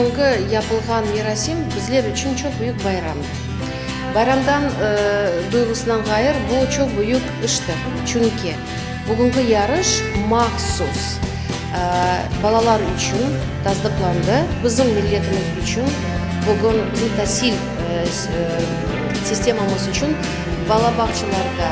Bugünki yapılğan merasim bizler içün çoq büyük bayramdır. Bayramdan duyğusından ğayır, bu çoq büyük iştir. Çünki bugünki yarış mahsus balalar içün tasdıqlandı, bizim milletimiz içün, bugün bizim tasil sistemamız içün bala bağçalarda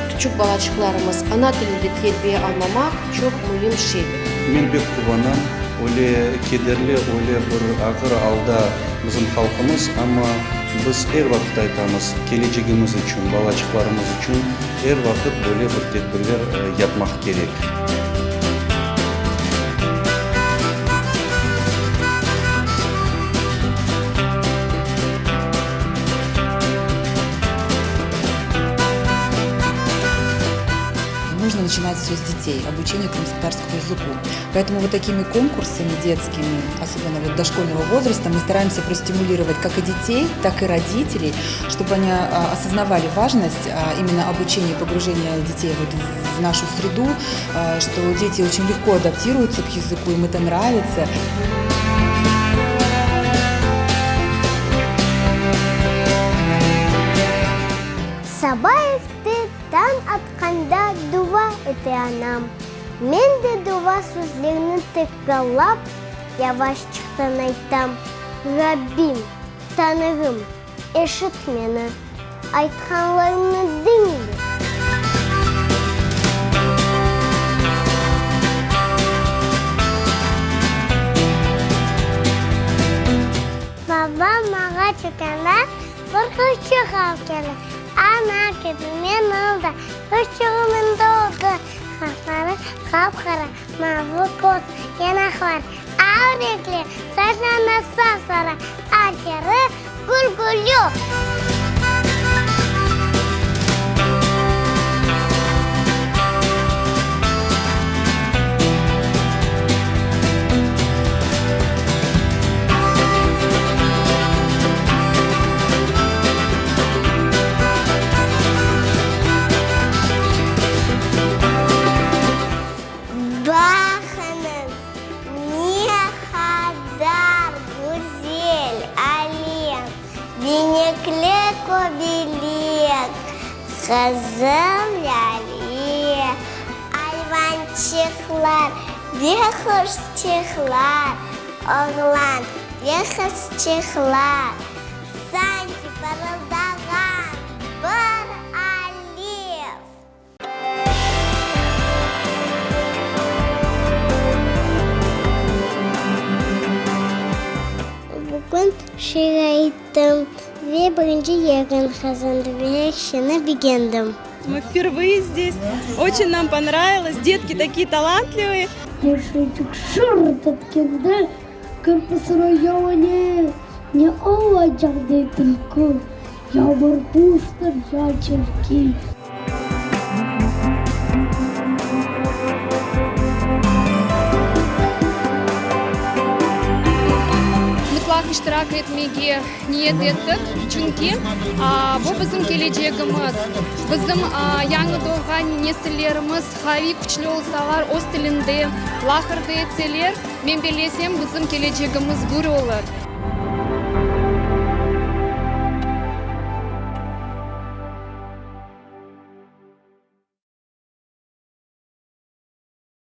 küçük balaçıqlarımız ana tilinde terbiye almamaq çoq müim şeydir. Men pek quvanam, öyle kederli, öyle bir ağır alda bizim halqımız, amma biz er vaqıt aytamız, kelecegimiz içün, balaçıqlarımız içün er vaqıt böyle bir tedbirler yapmaq kerek. Нужно начинать все с детей, обучение крымско-татарскому языку. Поэтому вот такими конкурсами детскими, особенно вот дошкольного возраста, мы стараемся простимулировать как и детей, так и родителей, чтобы они осознавали важность именно обучения и погружения детей вот в нашу среду, что дети очень легко адаптируются к языку, им это нравится. Saba erte tañ atqanda dua ete anam. Men de dua sözlerini tekrarlap, yavaşçıqtan aytam, Rabbim, Tañrım, eşit meni, aytqanlarımnı diñle. Babam maña tükândan bir quşçıq alıp keldi. Ana, kibi men oldı, quşçığım endi oldı. Qaşları qap-qara, mavı köz, yanaqları al renkli, saçları sap-sarı, ateri gül-güllü. Baqıñız, ne qadar güzel alem, Benekli köbelek, qızıl lâle, Ayvançıqlar ve quşçıqlar, Oğlan ve qızçıqlar, Sanki parıldağan bir alev. Bugün şiir ayttım ve birinci yerni qazandım ve er şeyni begendim. Мы впервые здесь. Очень нам понравилось. Детки такие талантливые. Yeşilçik şırt etkende, Kirpi soray, Ya o ne? Ne olacaq, dey tilki, Ya bir quştır, ya çirkiy. Mıtlaq iştirak etmege niyet ettik, çünki bu bizim kelecegimiz. Bizim yañı doğğan nesillerimiz qaviy, küçlü olsalar, öz tilinde laqırdı etseler, men bellesem, bizim kelecegimiz gür olur.